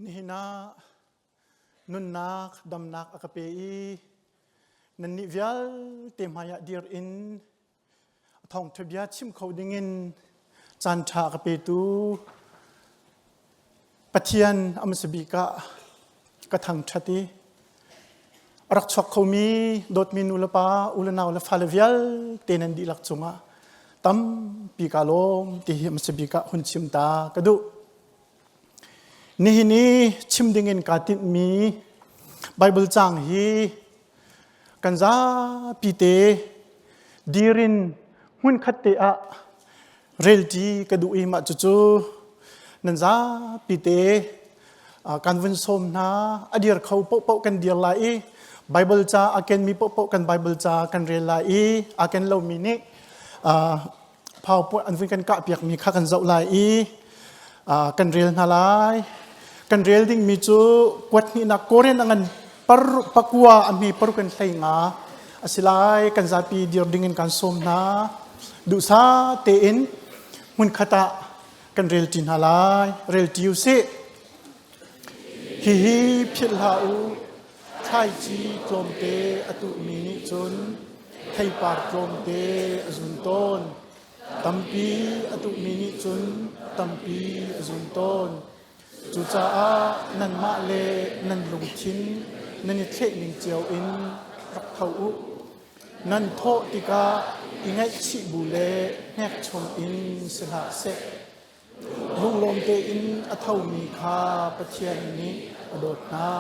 Nihin ah nunnak damnak a ka pe i nannih vialte hmaiah dir in thawngṭha bia chim kho dingin caanṭha a ka petu Pathian a hmasa bik ah ka thangṭhat i a rak chuak khomi dawtmi nu le pa u le nau le fale vialte nan dihlak cungah tampi kaa lawm ti hi a hmasa bik ah hun chim ta ka duh. Nihin i chim dingin kaa tinhmi Baibal caang hi kan zapi te dir in hmunkhat te ah relṭi ka duh i mah cucu nan zapi te kan vun sawm hna. A dir kho paohpaoh kan dir lai i Baibal ca a kenmi paohpaoh kan Baibal ca kan rel lai i aa ken lomi nih PowerPoint an vun kan kahpiakmi kha kan zoh lai i kan rel hna lai. Kan rel dingmi cu kuat hnihnak Korean a ngan par pakua a hme paruk in hlei nga a si lai. Kan zapi dir ding in kan sawm hna. Duhsa tein hmunkhat ah kan rel ṭi hna lai. Rel ṭi usih. Hihi philh hlah u. Thlaici tlawmte a tuhmi nih cun theipar tlawmte a zun tawn. Tampi a tuhmi nih cun tampi a zun tawn. Cucaah nanmah le nan lungthin nan i thlehning cio in rak tho u. Nan thawh tikah i ngaihchih bu le hnekchom in si hlah seh. Lunglawm tein a thomi kha Pathian nih a dawt hna.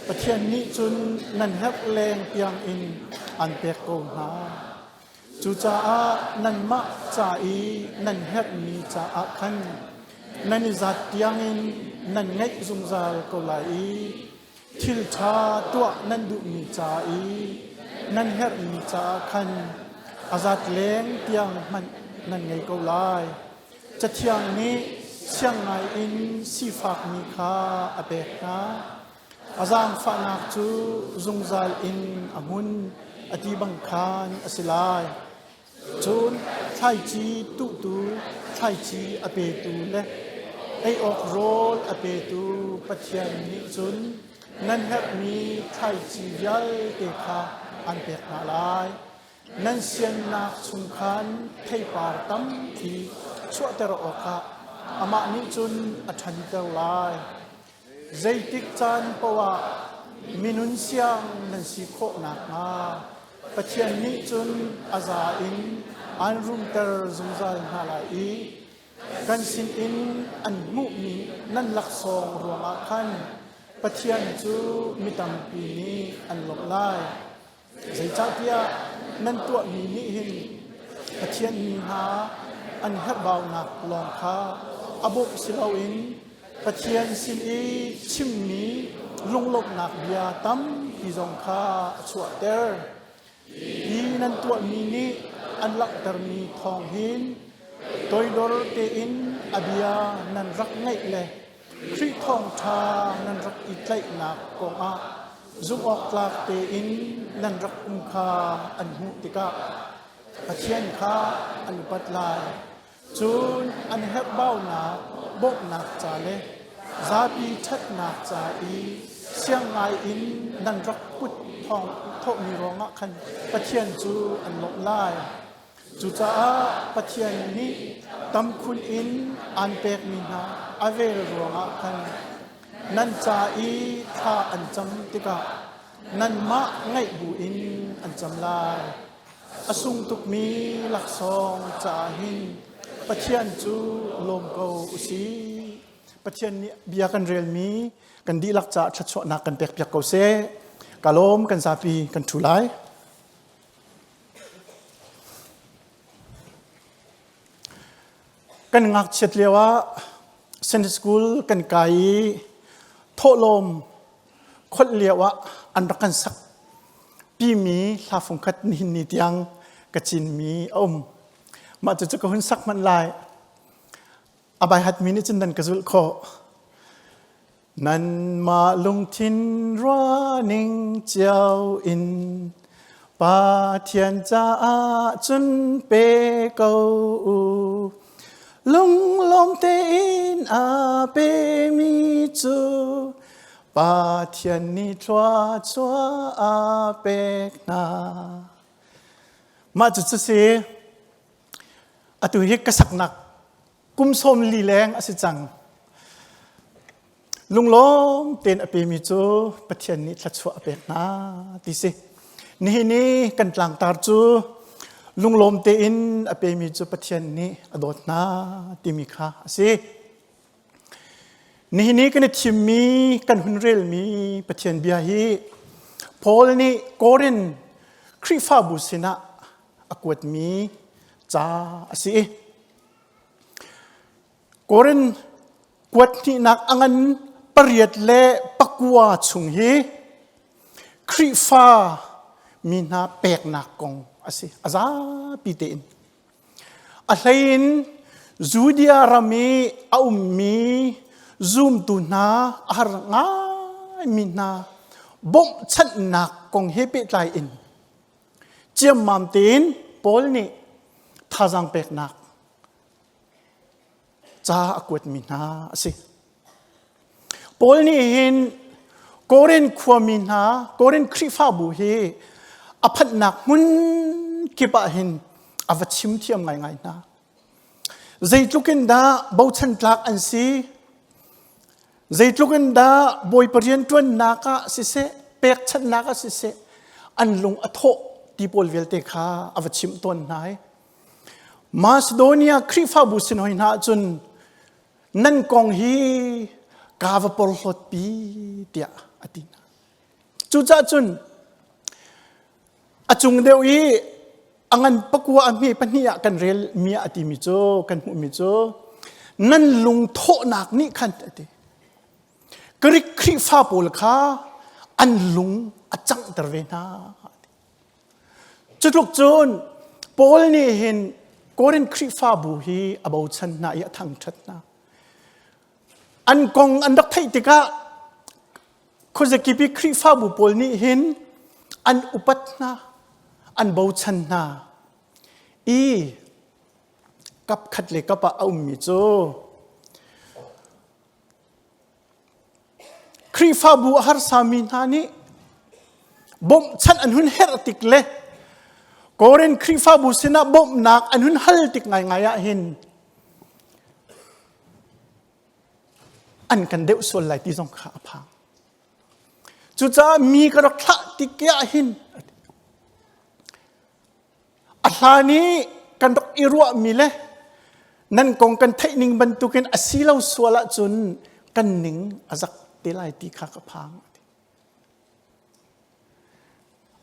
Pathian nih cun nan herh leng tiangin an pek ko hna. Cucaah nanmah ca i nan herhmi caah khan nan i zat tiangin nan ngeih zungzal ko lai i thil ṭha tuah nan duhmi ca i nan herhmi caah khan a zat leng tiang hmanh nan ngei ko lai. Cathiang nih siang ngaiin sifakmi kha a pek hna. A zaangfahnak cu zungzal in a hmun a ti bang khan a si lai. Cun thlaici tuhtu, thlaici a petu le ei awk rawl a petu Pathian nih cun nan herhmi thlaici vialte kha an pek hna lai. Nan siannak chung khan theipar tampi chuahter awkah amah nih cun a ṭhanter lai. Zeitik caan paoh ah minun siang nan si khawh nakhnga Pathian nih cun a za in aan rumter zungzal hna lai i kan sinin an hmuhmi nan laksawng ruangah khan Pathian cu mi tampi nih an lawmh lai. Zeicahtiah nan tuahmi nih hin Pathian mi hna an herhbaunak lawng kha a bawmh si loin Pathian sin i chimmi lunglawmhnak bia tampi zong kha a chuahter. Hi nan tuahmi nih an langhtermi thawng hin toidor tein a bia nan rak ngaih le Khrih thawngṭha nan rak i tlaihnak kongah zumhawktlak tein nan rak um kha an hmuh tikah Pathian kha an upat lai. Cun an herhbaunak bawmhnak ca le zapi ṭhatnak ca i siang ngaiin nan rak put thawng thawhmi ruangah khan Pathian cu an lawmh lai. Cucaah Pathian nih tam khun in aan pekmi hna a vel ruangah khan nan ca i thla an cam tikah nanmah ngaih buin an cam lai. A sung tukmi laksawng caah hin Pathian cu lawm ko u sih. Pathian nih bia kan relmi kan dihlak caah thluachuahnak kan pekpiak ko seh. Ka lawm kan zapi kan ṭhu lai. Kan ngakchiat lio ah Sunday school kan kai i thawhlawm kholh lio ah an rak kan sak pimi hla fungkhat nihin ni tiang ka cinmi a um. Mah cucu ka hun sak hmanh lai. A bai hatmi nih cun nan ka zulh khawh. Nanmah lungthin ruahning cio in Pathian caah cun pe ko u. Lunglawm tein a pemi cu. Pathian nih thluachuah a pek hna. Mah cu si atu hi ka saknak kum sawm li leng a si cang. Lunglawm tein a pemi cu Pathian nih thluachuah a pek hna ti si. Nihin i kan tlangtar cu lunglawm tein a pemi cu Pathian nih a dawt hna timi kha a si. Nihin i kan i thimmi kan hun relmi Pathian bia hi Paul nih Korin Khrihfabu sinah a kuatmi ca a si. Korin kuat hnihnak a ngan pariat le pakua chung hi Khrihfa mi hna peknak kong a si. A zapi tein. A hleiin Judea ram i a ummi zumtu hna a har ngaimi hna bawmhchanhnak kong he pehtlai in ciammam tein Paul nih thazaang peknak ca a kuatmi hna a si. Paul nih hin Korin khuami hna, Korin Khrihfabu hi a phanhnak hmun kip ah hin a va chim thiam ngaingai hna. Zeitluk in dah bochan tlak an si, zeitluk in dah Bawipa rianṭuannak ah siseh, pekchanhnak ah siseh, an lung a thawh ti pawl vialte kha a va chimh tawn hna i Macedonia Khrihfabu sin hoi hna ahcun nan kong hi kaa va porhlawtpi tiah a ti hna. Cucaah cun a cung deuh i a ngan pakua a hme pahnih ah kan rel mi ah a timi cu kan hmuhmi cu nan lungthawhnak nih khan a ti. Greek Khrihfa pawl kha an lung a canghter ve hna. Cutluk cun Paul nih hin Korin Khrihfabu hi a bochan hna i a thangṭhat hna. An kong an rak theih tikah khuazakip i Khrihfabu pawl nih hin an upat hna, an bochan hna i kap khat le kap ah a ummi cu Khrihfabu a harsami hna nih bawmhchanh an hun herh tik le Korin Khrihfabu sinah bawmhnak an hun hal tik ngaingai ah hin an kan deuh sual lai ti zong kha a phang. Cucaah mi ka rak thlah tik ah hin A hlan i kan rak i ruahmi le nan kong kan theih ning bantukin a si lo sual ahcun kan ning a zak te lai ti kha ka phang.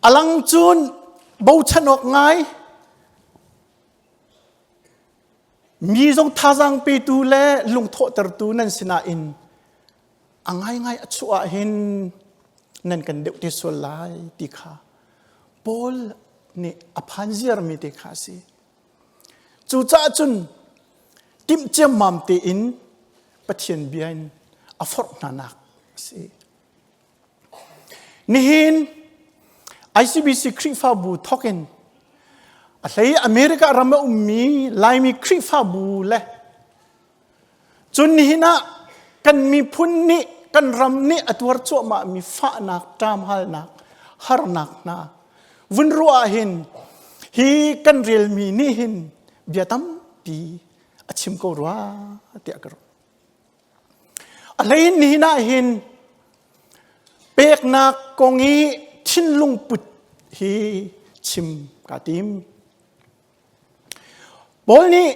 A lang cun bochan awk ngai mi zong thazaang petu le lungthawhtertu nan si nain a ngaingai a chuah ah hin nan kan deuh te sual lai ti kha Paul nih a phan ziarmi te kha a si. Cucaah cun timh ciammam tein Pathian bia in a forh hnanak a si. Nihin ICBC Khrihfabu thawk in a hlei America ram a ummi Laimi Khrihfabu le Cun nihin ah kan miphun nih kan ram nih a tuar cuahmahmi fahnak, ṭamhalnak, harnak hna vun ruah ah hin hi kan relmi nih hin bia tampi a chim ko rua tiah ka ruah. A hleiin nihin ah hin peknak kong i thinlung put hi chim kaa tim. Paul nih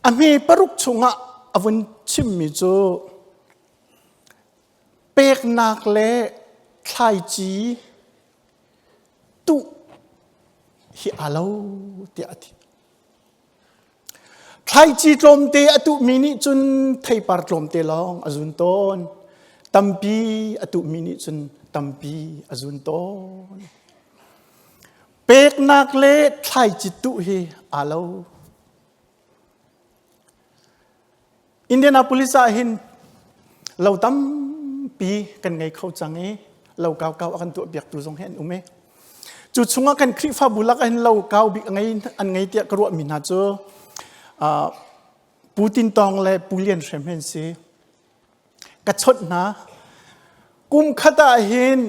A hme paruk chungah a vun chimmi cu peknak le thlaici tuh hi aa lo tiah a ti. Thlaici tlawmte a tuhmi nih cun theipar tlawmte lawng a zun tawn. Tampi a tuhmi nih cun tampi a zun tawn. Peknak le thlaici tuh hi aa lo. Indianapolis ah hin lo tampi kan ngei kho cang i lo kaukau a kan tuahpiaktu zong hi an um i cu chungah kan Khrihfabu lak ah hin lo kau bik an ngei tiah ka ruahmi hna cu Pu Tin Tawng le Pu Lian Hrem hi an si. Ka chawnh hna. Kum khat ah hin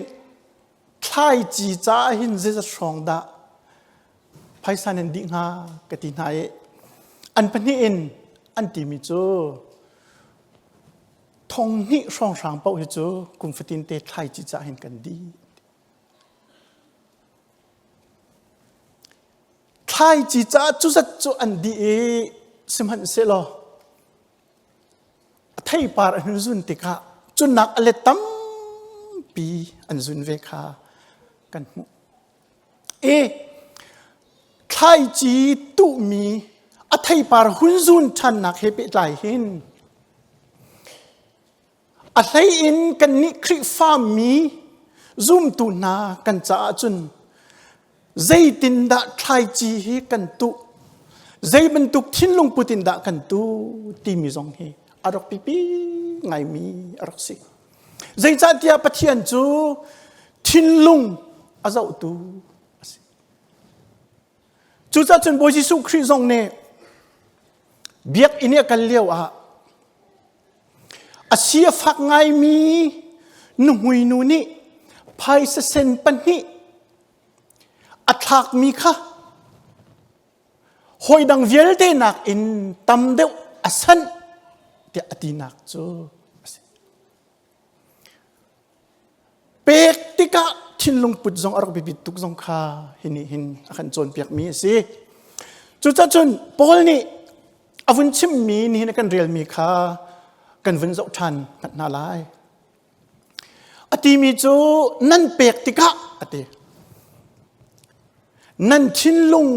thlaici caah hin zeizat hrawng dah phaisa nan dih hnga ka ti hna i an pahnih in an timi cu thong hnih hrawnghrang paoh hi cu kum fatin te thlaici caah hin kan dih. Thlaici caah cu zat cu an dih i sihmanhsehlaw a theipar an hun zun tikah cunnak a let tampi an zun ve kha kan hmuh. I thlaici tuhmi a theipar hun zun ṭhannak he pehtlai hin A hleiin kannih Khrihfami zumtu hna kan caah cun zeitindah thlaici hi kan tuh, zei bantuk thinlung put in dah kan tuh timi zong hi a rak pipi ngaimi a rak si. Zeicahtiah Pathian cu thinlung a zohtu a si. Cucaah cun Bawi Jesuh Khrih zong nih biakinn i a kal lio ah a si a fak ngaimi nuhmui nu nih phaisa sen pahnih a thlakmi kha hawi dang vialte nakin tam deuh a sanh tiah a tinak cu a si. Pek tikah thinlung put zong a rak biapit tuk zong kha hi nih hin a kan cawnpiakmi a si. Cucaah cun Paul nih a vun chimmi nihin a kan relmi kha kan vun zoh ṭhan hna lai. A timi cu nan pek tikah a ti. Nan thinlung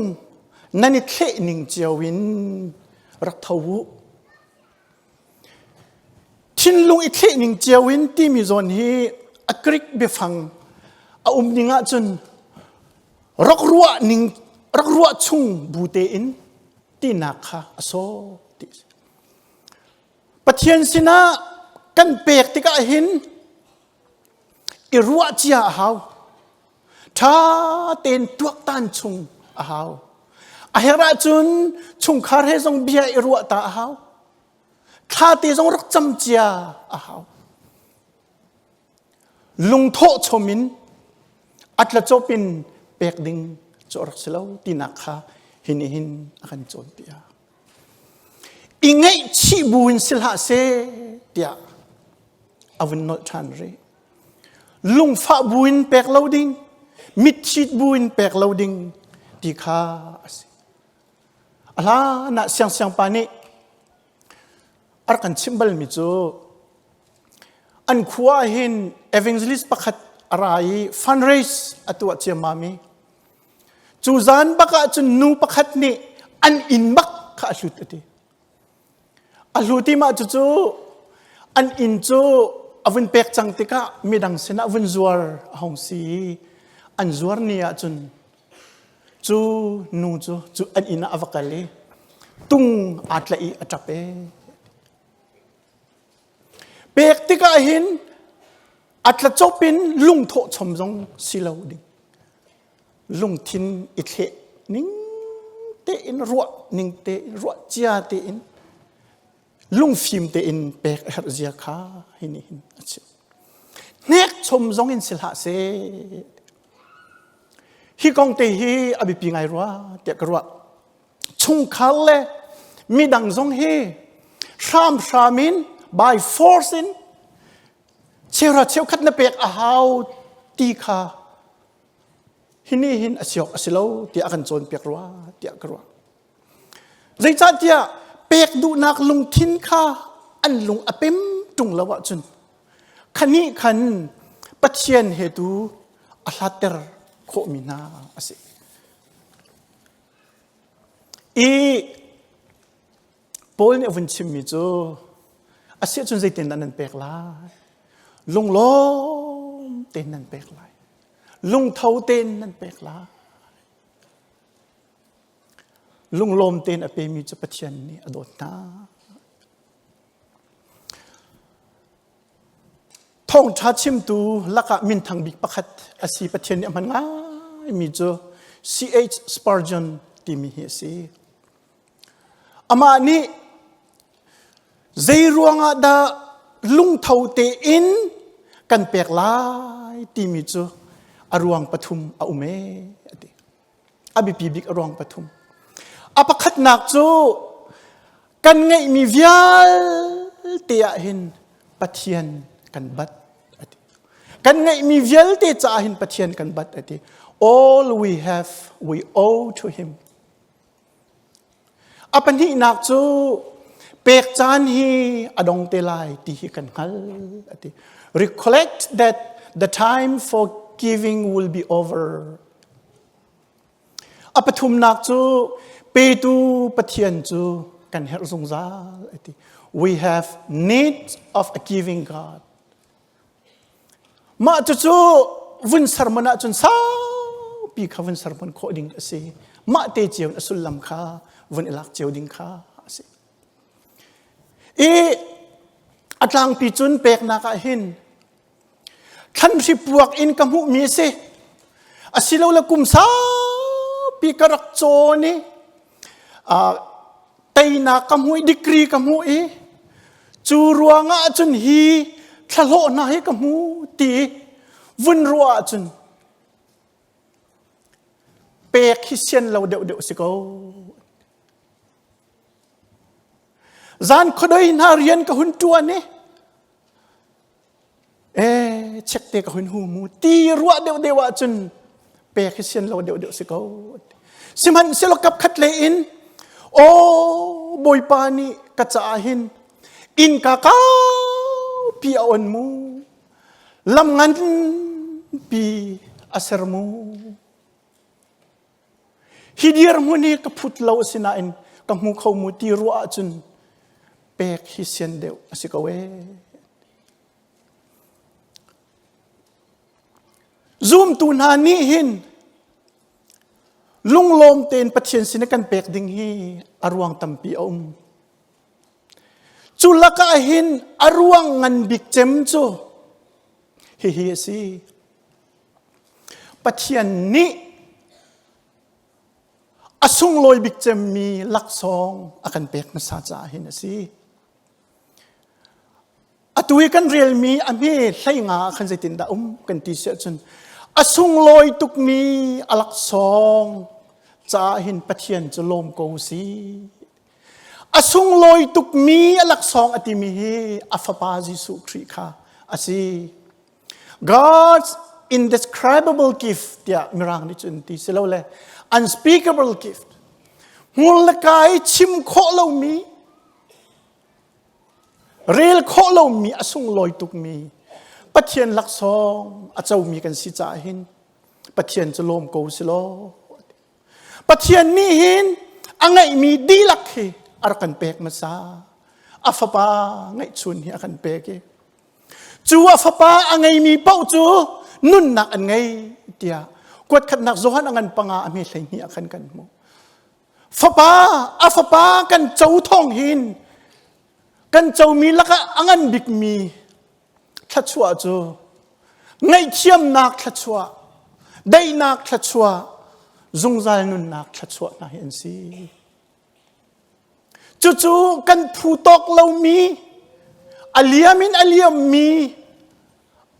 nan i thleh ning cio in rak tho u. Thinlung i thleh ning cio in timi zawn hi a Greek biafang a um ning ahcun rak ruah ning rak ruah chung bu tein tinak kha a sawh ti a si. Pathian sinah kan pek tikah hin i ruah cia a hau. Ṭha tein tuaktan chung a hau. A herh ahcun chungkhar he zong bia i ruah ta a hau. Thla te zong rak cam cia a hau. Lungthawh chom in a tlacawp in pek ding cu a rak si lo tinak kha hi nih hin a kan cawnpiak. I ngaihchih bu in si hlah seh tiah a vun nolh ṭhan rih. Lungfah bu in pek lo ding, mitthit bu in pek lo ding ti kha a si. A hlan ah siangsiang pa nih a rak kan chimh balmi cu an khua ah hin evangelist pakhat a ra i fundraise a tuah ciammam i cu zan bak ah cun nu pakhat nih an inn bak kha a hlut a ti. A hlu ti mah cucu an inn cu a vun pek cang tikah midang sinah vun zuar a hung si i an zuar ni ahcun cu nu cu cu an inn ah a va kal i tung aa tlaih i a ṭap ee. Pek tikah hin a tlacop in lungthawh chom zong si lo ding. Lungthin i thleh ning tein ruah ning tein ruah cia tein lungfim tein pek a herh zia kha hi nih hin a chim. Hnek chom zong in si hlah seh. Hi kong te hi a biapi ngai rua tiah ka ruah. Chungkhar le midang zong hi hramhram in by force in cheuhra cheukhat na pek a hau ti kha hi nih hin a si awk a si lo tiah a kan cawnpiak rua tiah ka ruah. Zeicahtiah pek duhnak lungthin kha an lung a pem ṭung lo ahcun khanih khan Pathian he tu a hlatter khawhmi hna a si. I Paul nih a vun chimmi cu a si ahcun zeitindah nan pek lai? Lunglawm tein nan pek lai. Lungtho tein nan pek lai. Lunglawm tein a pemi cu Pathian nih a dawt hna. Thawngṭha chimtu lakah minthang bik pakhat a si Pathian nih a hman ngaimi cu C.H. Spurgeon timi hi a si. Amah nih zei ruangah dah lungtho tein kan pek lai timi cu a ruang pathum a um ee a ti. A biapi bik a ruang pathum. A pakhatnak cu kan ngeihmi vialte ah hin Pathian kan bat a ti. Kan ngeihmi vialte caah hin Pathian kan bat a ti. All we have, we owe to him. A pahnihnak cu pek caan hi a dong te lai ti hi kan hngal a ti. Recollect that the time for giving will be over. A pathumnak cu petu Pathian cu kan herh zungzal a ti. We have need of a giving God. Mah cucu vun sermon ahcun saupi kha vun sermon khawh ding a si. Mah te cio in a sullam kha vun i lak cio ding kha a si. I a tlangpi cun peknak ah hin thlanhri puak in ka hmuhmi a si. Asilole kum saupi ka rak cawn i teinak ka hmuh i degree ka hmuh i cu ruangah cun hi thlahlawh hna hi ka hmu ti vun ruah ahcun pek hi sian lo deuh deuh si ko. Zan khuadei hna rian ka hun ṭuan i Eh, chekte ka hun hu mu ti ruah deuh deuh ahcun pek hi sian lo deuh deuh si ko. Sihmanhsehlaw kap khat le in aw Bawipa nih ka caah hin innka kaupi a on mu lam nganpi a ser mu hi dirhmun hi ka phut lo asinain ka hmu kho mu ti ruah ahcun pek hi sian deuh a si ko ee. Zumtu hna nih hin lunglawm tein Pathian sin kan pek ding hi a ruang tampi a um. Cu lakah hin a ruang ngan bik cem cu hihi a si. Pathian nih a sunglawi bik cemmi laksawng a kan pek hmasa caah hin a si. Atu i kan relmi a hme hlei nga ah khan zeitindah um kan ti si ahcun a sunglawi tukmi a laksawng caah hin Pathian cu lawm ko si. A sunglawi tukmi a laksawng a timi hi a fapa Jesuh Khrih kha a si. God's indescribable gift tiah Mirang nih cun ti si lo le unspeakable gift. Hmur le ka i chim khawh lomi rel khawh lomi a sunglawi tukmi Pathian laksawng a comi kan si caah hin Pathian cu lawm ko si law. Pathian nih hin a ngeihmi dihlak hi a rak kan pek hmasa. A fapa ngeihchun hi a kan pek i Cu a fapa a ngeimi paoh cu nunnak an ngei tiah kuatkhatnak Johan a ngan panga a hme 12 ah khan kan hmuh. Fapa a fapa kan co thawng hin kan comi lakah a ngan bikmi thluachuah cu ngaihthiamnak thluachuah, daihnak thluachuah, zungzal nunnak thluachuah hna hi an si. Cucu kan phu tawk lomi, a liam in a liammi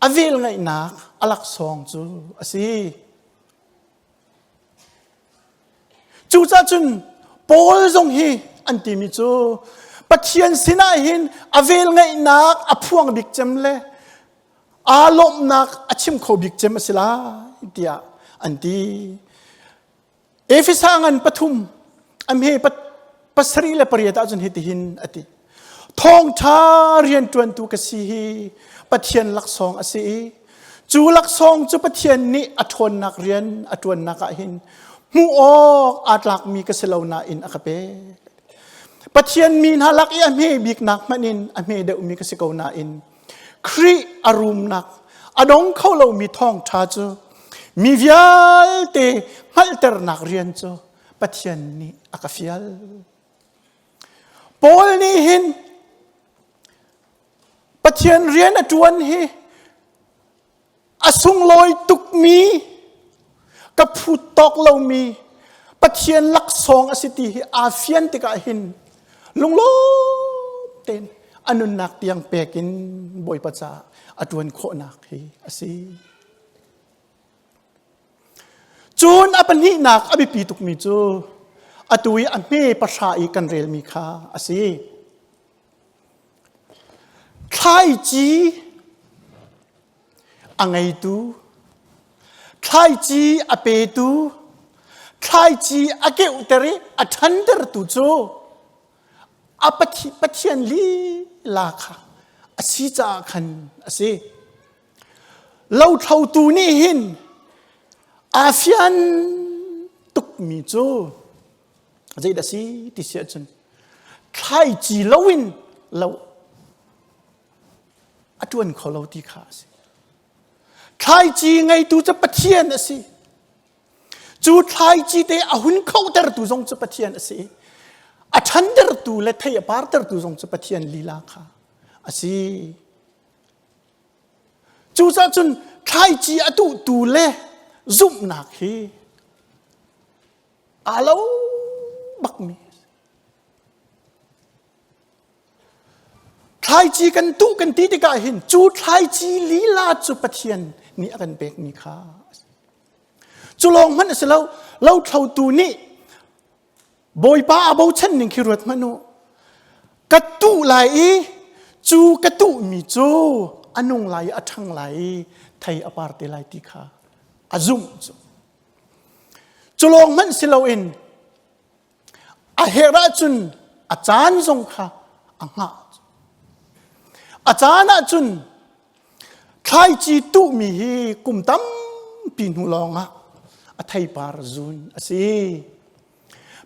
a velngeihnak a laksawng cu a si. Cucaah cun Paul zong hi an timi cu Pathian sinah hin a velngeihnak a phuang bik cem le aa lawmhnak a chim kho bik cem a si lai tiah an ti. Efesa ngan pathum a hme pasarih le pariat ahcun hitihin a ti. Thawngṭha rianṭuantu ka si hi Pathian laksawng a si i cu laksawng cu Pathian nih a ṭhawnnak rian a ṭuannak ah hin hmuh awk aa tlakmi ka si lo nain a ka pek. Pathian mi hna lak i a hme biknak hmanh in a hme deuhmi ka si ko nain Khrih a rumnak a dong kho lomi thawngṭha cu mi vialte hngalhternak rian cu Pathian nih a ka fial. Paul nih hin Pathian rian a ṭuan hi a sunglawi tukmi ka phut tawk lomi Pathian laksawng a si ti hi aa fian tikah hin lunglawm tein. a nunnak tiang pek in Bawipa caah a ṭuan khawhnak hi a si. Cun a pahnihnak a biapi tukmi cu atu i a hme pahra i kan relmi kha a si. Thlaici a ngeitu, thlaici a petu, thlaici a keuhter i a ṭhantertu cu a Pathian lila kha a si caah khan a si. Lothlotu nih hin aa fian tukmi cu zeidah a si ti si ahcun thlaici loin lo a ṭuan kho lo ti kha a si. Thlaici ngeitu cu Pathian a si. Cu thlaici te a hun khotertu zong cu Pathian a si. A ṭhantertu le thei a partertu zong cu Pathian lila kha a si. Cucaah cun thlaici a tuhtu le zumhnak hi aa lo bakmi Thlaici kan tuh kan ti tikah hin cu thlaici lila cu Pathian nih a kan pekmi kha cu lawng hmanh a si lo lothlotu nih Bawipa a bochan ning khi ruat hmanh u. Ka tuh lai i cu ka tuhmi cu a nung lai i a ṭhang lai i thei a par te lai ti kha a zumh cu. Cu lawng hmanh si loin a herh ahcun a caan zong kha a hngah. A caan ahcun thlaici tuhmi hi kum tampi hnu lawngah a theipar zun a si.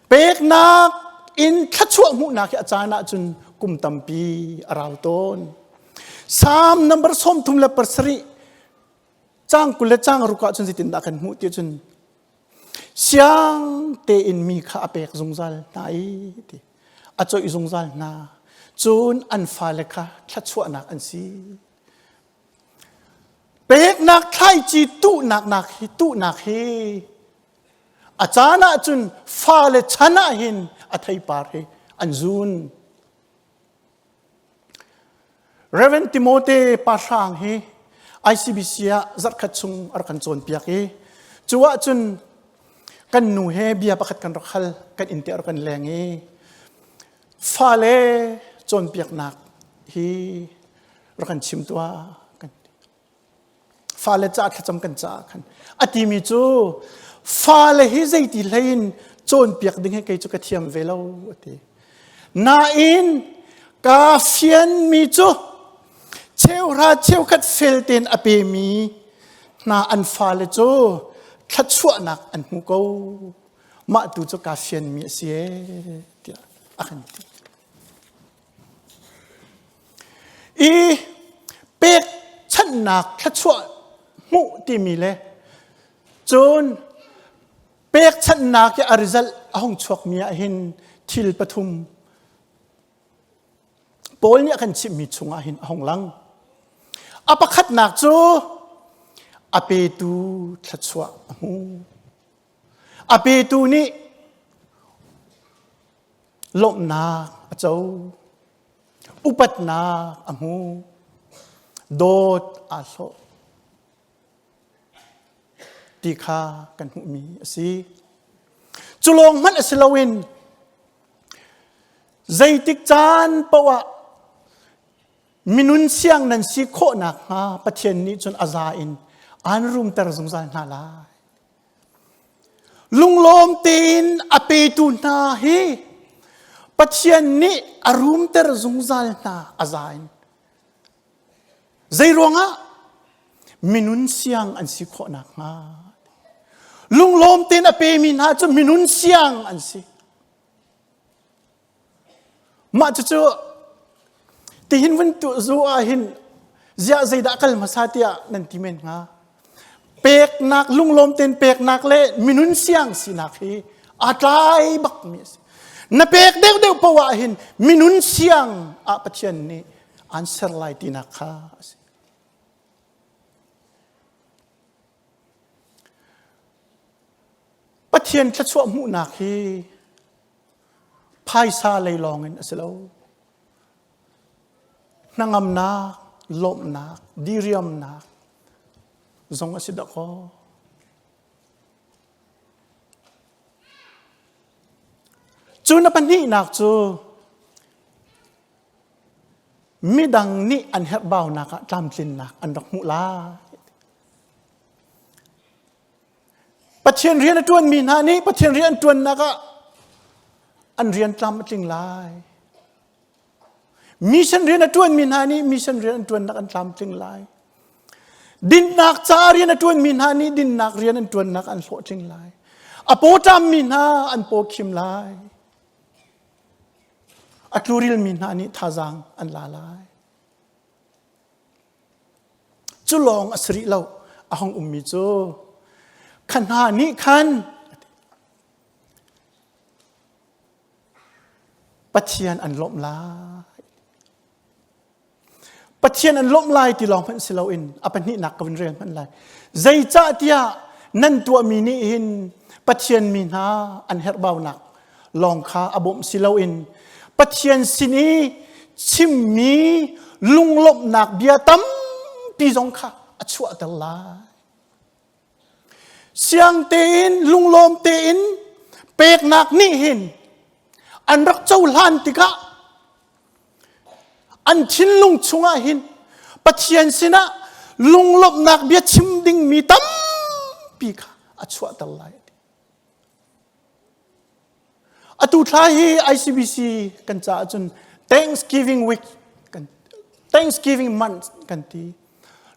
Peknak in thluachuah hmuhnak hi a caan ahcun kum tampi a rau tawn. Psalm number 37 cang 20 le cang ruk ahcun zeitindah kan hmuh ti cun siang tein mi kha a pek zungzal hna i ti a coih zungzal hna cun an fale kha thluachuahnak an si peknak thlaici tuhnak nak hi tuhnak hi a caan ahcun fale chan ah hin a theipar hi an zun Reverend Timote Pahrang hi ICBC ah zarhkhat chung a rak kan cawnpiak i cu ahcun kan nu he bia pakhat kan rak hal kan inn te a rak kan leng i fale cawnpiaknak hi rak kan chim tuah kan ti. Fale caah thlacam kan caah khan a timi cu fale hi zeiti hlei in cawnpiak ding hi kei cu ka thiam ve lo a ti. Nain kaa fianmi cu cheuhra cheukhat fel tein a pemi hna an fale cu thluachuahnak an hmu ko. Mah tu cu kaa fianmi a si ee tiah a kan ti. I pekchanhnak thluachuah hmuh timi le cun pekchanhnak i a result a hung chuakmi ah hin thil pathum Paul nih a kan chimhmi chungah hin a hung lang. A pakhatnak cu a petu thluachuah a hmu. A petu nih lawmhnak a co. Upatnak a hmu. Dawt aa hlawh. Ti kha kan hmuhmi a si. Cu lawng hmanh a si loin zeitik caan paoh ah minun siang nan si khawh nakhnga Pathian nih cun a za in aan rumter zungzal hna lai. Lunglawm tein a petu hna hi Pathian nih a rumter zungzal hna a za in. Zeiruangah? Minun siang an si khawh nakhnga. Lunglawm tein a pemi hna cu minun siang an si. Mah cucu tihin vun tu zu ah hin ziah zeidah kal hmasa tiah nan ti men hnga. Peknak lunglawm tein peknak le minun siang sinak hi aa tlai bakmi a si. Na pek deuhdeuh poah ah hin minun siang ah Pathian nih aan ser lai tinak kha a si. Pathian thluachuah hmuhnak hi phaisa lei lawng in a si lo. Hnangamnak, lawmhnak, diriamnak zong a si dah kaw. Cu na pahnihnak cu midang nih an herhbaunak ah tlamtlinnak an rak hmuh lai. Pathian rian a ṭuanmi hna nih Pathian rian an ṭuannak ah an rian tlam a tling lai. Mission rian a ṭuanmi hna nih mission rian an ṭuannak an tlamtling lai. Dinnak ca rian a ṭuanmi hna nih dinnak rian an ṭuannak an hlawhtling lai. A pawṭammi hna an paw khim lai. A tlurilmi hna nih thazaang an la lai. Cu lawng a si rih lo. A hung ummi cu kha hna nih khan Pathian an lawmh lai. Pathian an lawmh lai ti lawng hmanh si loin a pahnihnak ka vun rel hmanh lai. Zeicahtiah nan tuahmi nih hin Pathian mi hna an herhbaunak lawng kha a bawmh si loin Pathian sin i chimmi lunglawmhnak bia tampi zong kha a chuahter lai. Siang tein lunglawm tein peknak nih hin an rak cohlan tikah an thinlung chungah hin Pathian sinah lunglawmhnak bia chim dingmi tampi kha a chuahter lai. Atu thla hi ICBC kan caah cun Thanksgiving week kan Thanksgiving month kan ti.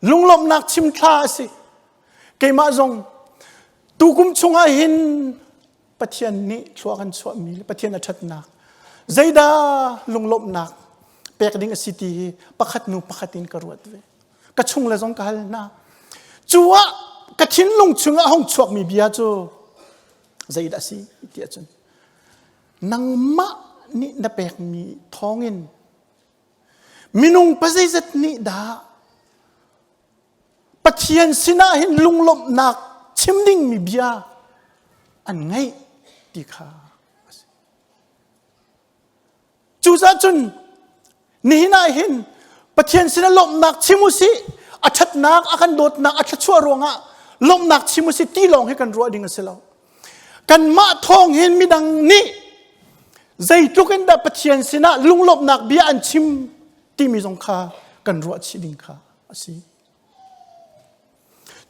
Lunglawmhnak chim thla a si. Keimah zong tukum chungah hin Pathian nih thlua kan chuahmi le Pathian a ṭhatnak zeidah lunglawmhnak pek ding a si ti hi pakhat nu pakhat in ka ruat ve. Ka chung le zong ka hal hna. Cu ah ka thinlung chungah hong chuakmi bia cu zeidah a si ti ahcun nangmah nih na pekmi thawngin minung pazeizat nih dah Pathian sinah hin lunglawmhnak chim dingmi bia an ngeih ti kha a si. Cucaah cun nihin ah hin Pathian sinah lawmhnak chim u sih, a ṭhatnak, a kan dawtnak, a thluachuah ruangah lawmhnak chim u sih ti lawng hi kan ruah ding a si lo. Kanmah thawng hin midang nih zeitluk in dah Pathian sinah lunglawmhnak bia an chim timi zong kha kan ruah chih ding kha a si.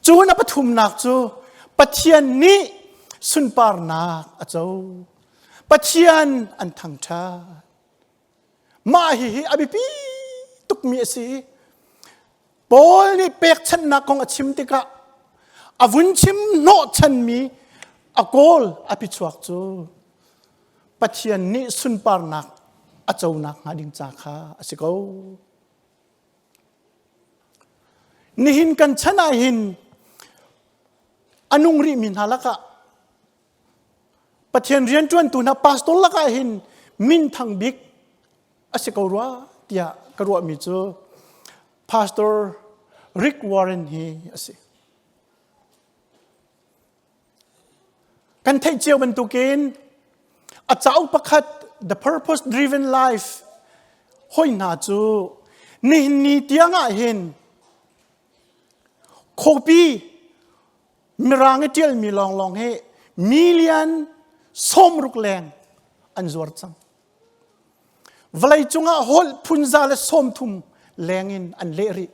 Cun a pathumnak cu Pathian nih sunparnak a co. Pathian an thangṭhat. Mah hihi a biapi tukmi a si. Paul nih pekchanhnak kong a chim tikah a vun chim hnawhchanmi a kawl a pichuak cu Pathian nih sunparnak a conak hnga ding ca kha a si ko. Nihin kan chan ah hin a nung rihmi hna lakah Pathian rianṭuantu hna pastor lakah hin minthang bik a si ko rua tiah ka ruahmi cu Pastor Rick Warren hi a si. Kan theih cio bantukin a cauk pakhat The Purpose Driven Life hoi hna cu nihin ni tiang ah hin khuapi mirang i ṭialmi lawnglawng hi million 60 leng an zuar cang. Vawlei cungah holh phunza le 30 leng in an leh rih.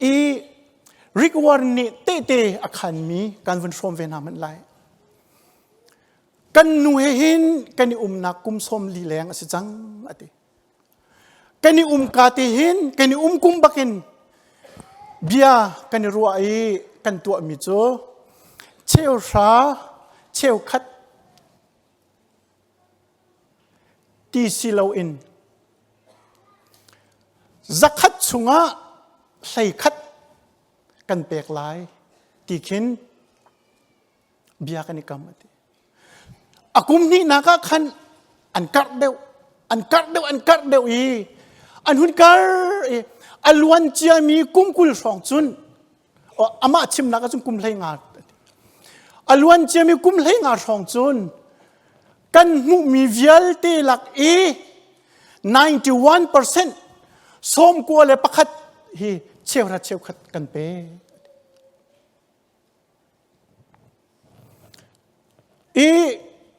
I Rick Warren nih tehte a khanmi kan vun hrawm ve hna hmanh lai. Kan nu he hin kan i umnak kum 40 leng a si cang a ti. Kan i um ka te hin kan i um kum bakin bia kan i ruah i kan tuahmi cu cheuhra cheukhat ti si loin zakhat chungah 11 kan pek lai ti khin bia kan i kam a ti. A kum hnihnak ah khan an karh deuh, an karh deuh, an karh deuh i an hun kar i a luan ciami kum 20 hrawng cun amah chimnak ah cun kum 15 a luan ciami kum 15 hrawng cun kan hmuhmi vialte lak i. 91% 91 hi cheuhra cheukhat kan pe. I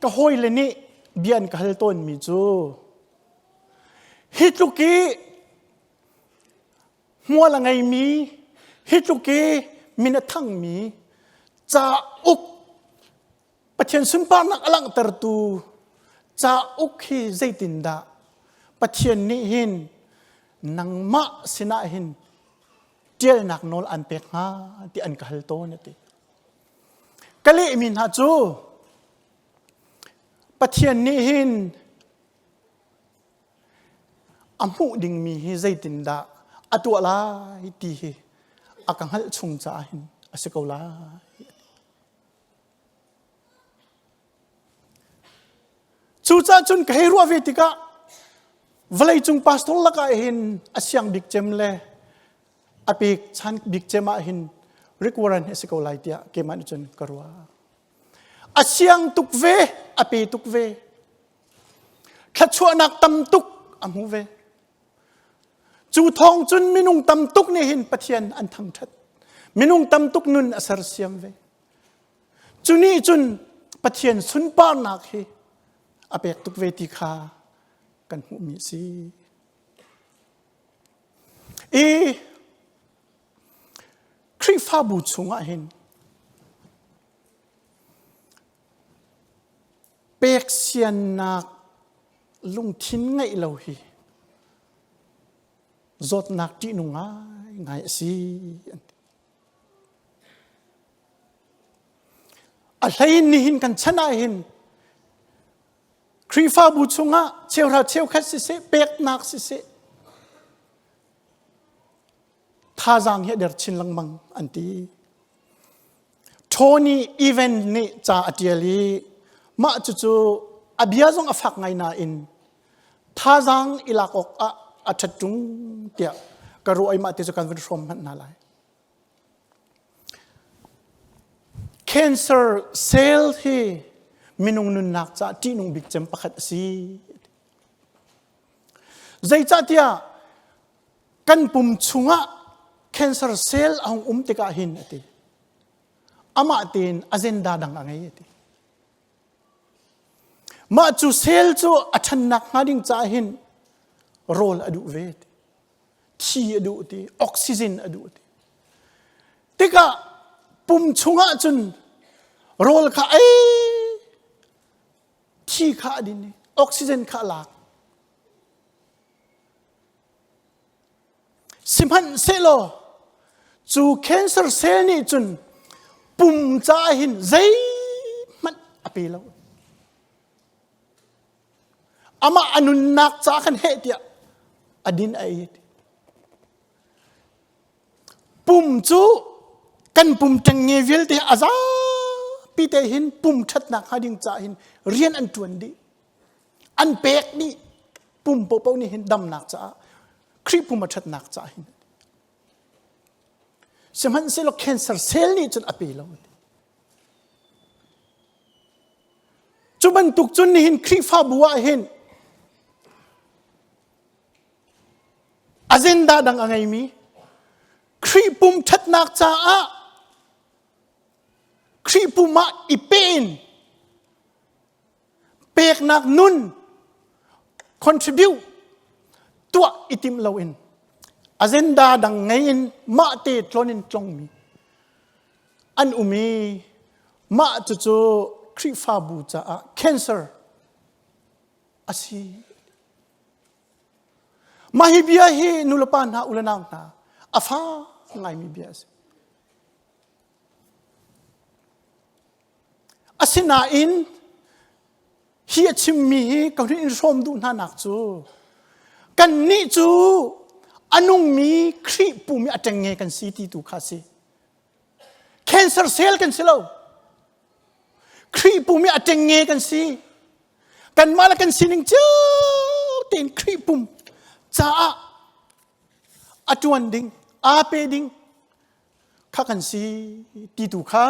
ka hawile nih bia an ka hal tawnmi cu hi tluk i hmual a ngeimi hi tluk i min a thangmi cauk Pathian sunparnak a langhtertu cauk hi zeitindah Pathian nih hin nangmah sinah hin ṭialnak nawl an pek hnga ti an ka hal tawn a ti. Ka lehmi hna cu Pathian nih hin a hmuh dingmi hi zeitindah a tuah lai ti hi a ka hngalh chung caah hin a si ko lai. Cucaah cun ka hei ruah ve tikah vawleicung pastor lakah hin a siang bik cem le a pek chan bik cem ah hin Rick Warren a si ko lai tiah keimah nih cun ka ruah. A siang tuk ve, a pe tuk ve. Thluachuahnak tam tuk a hmu ve. Cu thawng cun minung tam tuk nih hin Pathian an thangṭhat. Minung tam tuk nun a sersiam ve. Cu nih cun Pathian sunparnak hi a pek tuk ve ti kha kan hmuhmi a si. I Khrihfabu chungah hin peksiannak lungthin ngeih lo hi zawtnak ṭihnung ngaingai a si an ti. A hlei in nihin kan chan ah hin Khrihfabu chungah cheuhra cheukhat siseh peknak siseh thazaang hi a der chin lengmang an ti. Tony Evans nih ca a ṭial i mah cucu a bia zong a fak ngai nain thazaang i lak awk ah a ṭhat ṭung tiah ka ruah i mah ti cu kan vun hrawm hmanh hna lai. Cancer cell hi minung nunnak caah ṭihnung bik cem pakhat a si. Zeicahtiah kan pum chungah cancer cell a hung um tikah hin a ti. Amah tein agenda dang a ngei a ti. Mah cu cell cu a ṭhannak hnga ding caah hin rawl a duh ve ti. Thi a duh ti, oxygen a duh ti. Tikah pum chungah cun rawl kha ei, thi kha a din i oxygen kha a lak. Sihmanhsehlaw cu cancer cell nih cun pum caah hin zeihmanh a pe lo. Amah a nunnak ca khan heh tiah a din a ei. Pum cu kan pum ṭengnge vialte a zapi te hin pum ṭhatnak hnga ding caah hin rian an ṭuan dih. An pek dih. Pum paohpaoh nih hin damnak caah Khrih pum a ṭhatnak caah hin. Sihmanhsehlaw cancer cell nih cun a pe lo. Cu bantuk cun nihin Khrihfabu ah hin agenda dang a ngeimi Khrih pum ṭhatnak caah Khrih pum ah i pe in peknak nun contribute tuah i timh loin agenda dang ngei in mah te tlon in tlongmi an um i mah cucu Khrihfabu caah cancer a si. Mah hi bia hi nulepa hna u le nau hna a fa ngaimi bia a si. Asinain hi a chimmi hi ka hun in hrawm duh hna nak cu kannih cu a nungmi Khrih pum i a ṭengnge kan si ti tu kha si. Cancer cell kan si lo. Khrih pum i a ṭengnge kan si. Kanmah le kan sining cio tein Khrih pum caah a ṭuan ding, aa pe ding kha kan si ti tu kha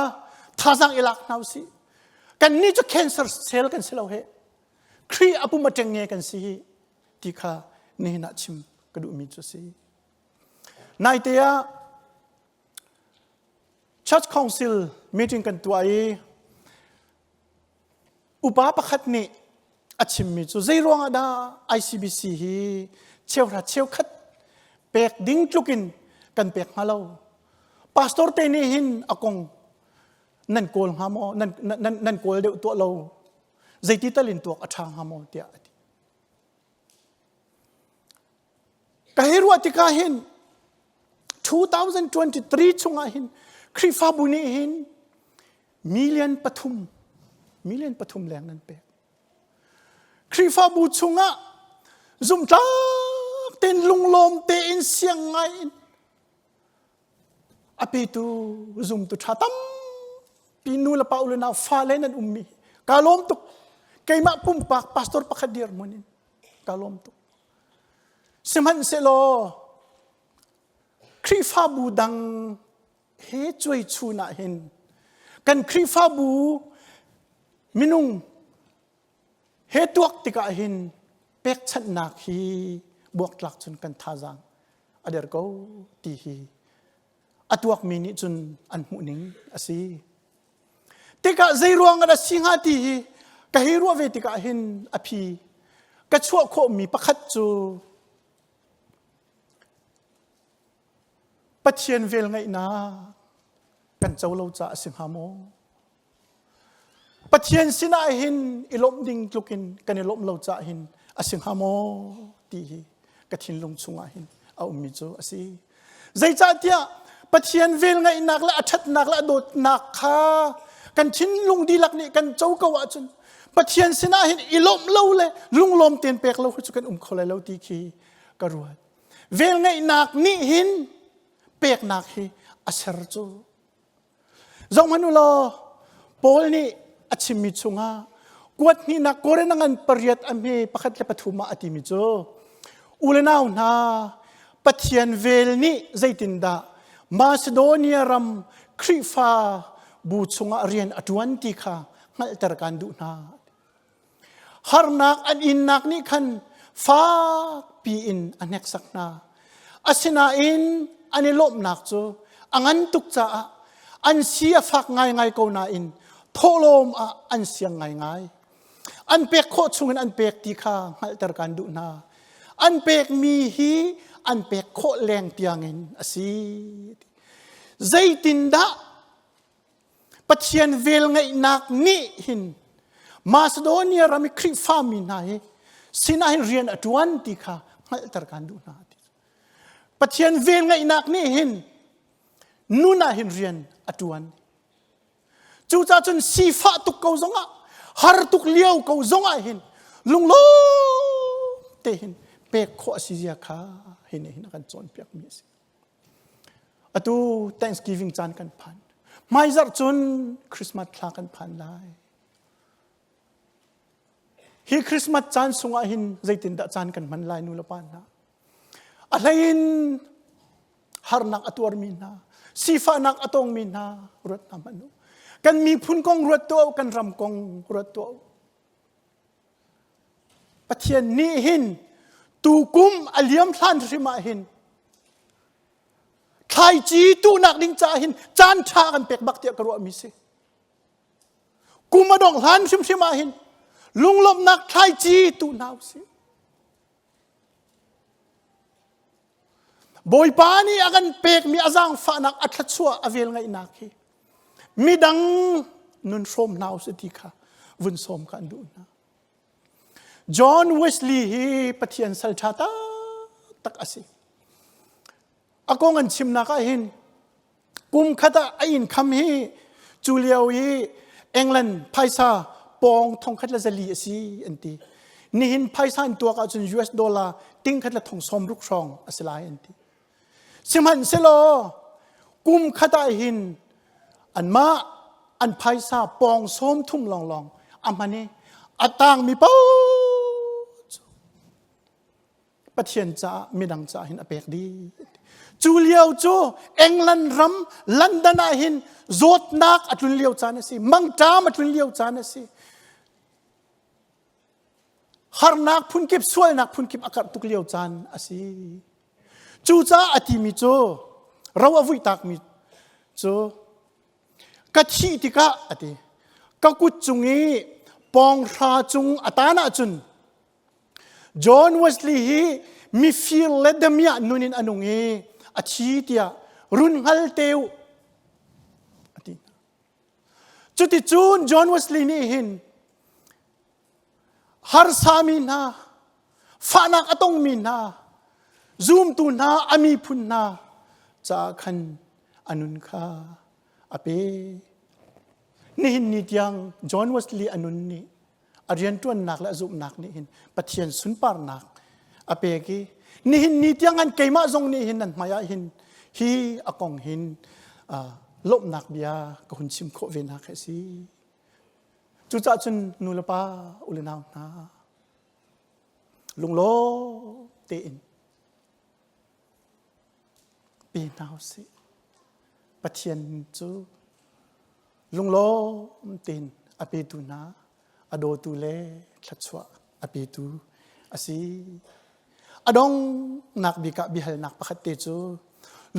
thazaang i lak hna usih. Kannih cu cancer cell kan si lo he. Khrih a pum a ṭengnge kan si hi. ti kha nihin ah chim ka duhmi cu a si. Naite ah Church Council meeting kan tuah i upa pakhat nih a chimmi cu zei ruangah dah ICBC hi cheuhra cheukhat pek ding tlukin kan pek hnga lo. Pastor te nih hin a kong nan kawl hnga maw nan, nan, nan kawl deuh tuah lo zeiti tal in tuak a ṭha hnga maw tiah a ti. Ka hei ruah tikah hin 2023 chungah hin Khrihfabu nih hin million pathum million pathum leng nan pek. Khrihfabu chungah zumhtlak tein lunglawm tein siang ngai in a petu zumtu ṭha tampi nu le pa u le nau fale nan ummi kaa lawm tuk keimah pumpak pastor pakhat dirhmun in kaa lawm tuk sihmanhsehlaw Khrihfabu dang he cuai chun ah hin kan Khrihfabu minung he tuak tikah hin pekchanhnak hi buaktlak cun kan thazaang a der ko ti hi a tuakmi nih cun an hmuhning a si. Tikah zei ruang ah si hnga ti hi ka hei ruah ve tikah hin a phi ka chuah khawhmi pakhat cu Pathian velngeihnak kan co lo caah a si hnga maw? Pathian sinah hin i lawmh ding tluk in kan i lawmh lo caah hin a si hnga maw ti hi ka thinlung chungah hin a ummi cu a si. Zeicahtiah Pathian velngeihnak le a ṭhatnak le a dawtnak kha kan thinlung dihlak nih kan co ko ahcun Pathian sinah hin i lawmh lo le lunglawm tein pek lo cu kan um kho lai lo ti khi ka ruat. Velngeihnak nih hin peknak hi a ser cu. Zohhmanh u law, Paul nih a chimmi chungah kuat hnihnak Korin a ngan pariat a hme pakhat le pathum ah a timi cu u le nau hna Pathian vel nih zeitindah Macedonia ram Khrihfa bu chungah rian a ṭuan ti kha hngalhter kaan duh hna. Harnak an innak nih khan fakpi in a hneksak hna. Asinain an i lawmhnak cu a ngan tuk caah an si a fak ngaingai ko nain thawhlawm ah an siang ngaingai. An pek khawh chungin an pek ti kha hngalhter kan duh hna. An pekmi hi an pek khawh leng tiangin a si. Zeitindah Pathian velngeihnak nih hin Macedonia ram i Khrihfami hna hi sinah hin rian a ṭuan ti kha hngalhter kan duh hna ti. Pathian velngeihnak nih hin nun ah hin rian a ṭuan. Cucaah cun sifah tuk ko zongah har tuk lio ko zongah hin lunglawm te hin pek khawh a si zia kha hi nih hin a kan cawnpiakmi a si. Atu Thanksgiving caan kan phan. Hmaizarh cun Christmas thla kan phan lai. Hi Christmas caan sungah hin zeitindah caan kan hman lai nu le pa hna. A hlei in harnak a tuarmi hna, sifahnak a tongmi hna ruat hna hmanh u. Kan miphun kong ruat tuah u, kan ram kong ruat tuah u. Pathian nih hin tukum a liam hlan hrim ah hin thlaici tuhnak ding caah hin caan ṭha kan pek bak tiah ka ruahmi si. Kum a dongh hlan hrimhrim ah hin lunglawmhnak thlaici tuh hna usih. Bawipa nih a kan pekmi a zaangfahnak a thluachuah a velngeihnak hi midang nun hrawm hna usih ti kha vun sawm kha an duh hna. John Wesley hi Pathian sal ṭha taktak a si. A kong an chimnak ah hin kum khat ah a inn kham hi cu lio i England phaisa pawng thongkhat le zali a si an ti. Nihin phaisa an tuak ahcun US dollar tingkhat le thong sawm ruk hrawng a si lai an ti. Sihmanhsehlaw kum khat ah hin anmah an phaisa pawng sawm thum lawnglawng a hman i a tangmi paoh cu Pathian caah midang caah hin a pek dih. Cu lio cu England ram London ah hin zawtnak a tlun lio caan a si, mangṭam a tlun lio caan a si. Harnak phunkip, sualnak phunkip a karh tuk lio caan a si. Cucaah a timi cu ro a vuihtakmi cu ka thih tikah a ti ka kut cung i pawnghra cung a tan ahcun John Wesley hi mifir le damiah nun in a nung i a thi tiah run hngal te u a ti. Cuticun John Wesley nih hin harsami hna, fahnak a tongmi hna, zumtu hna, a miphun hna caah khan a nun kha a pe. Nihin ni tiang John Wesley a nun nih a rianṭuannak le a zumhnak nih hin Pathian sunparnak a pek i nihin ni tiang an keimah zong nih hin nan hmai ah hin hi a kong hin lawmhnak bia ka hun chim khawh ve nak a si. Cucaah cun nu le pa u le nau hna lunglawm tein pe hna usih. Pathian cu lunglawm tein a petu hna, a dawtu le thluachuah a petu a si. A donghnak bik ah biahalnak pakhat te cu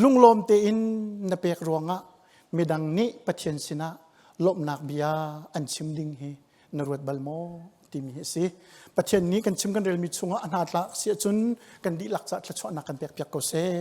lunglawm tein na pek ruangah midang nih Pathian sinah lawmhnak bia an chim ding hi na ruat bal maw timi hi a si. Pathian nih kan chim kan relmi chungah a hna tlak si ahcun kan dihlak caah thluachuahnak kan pek piak ko seh.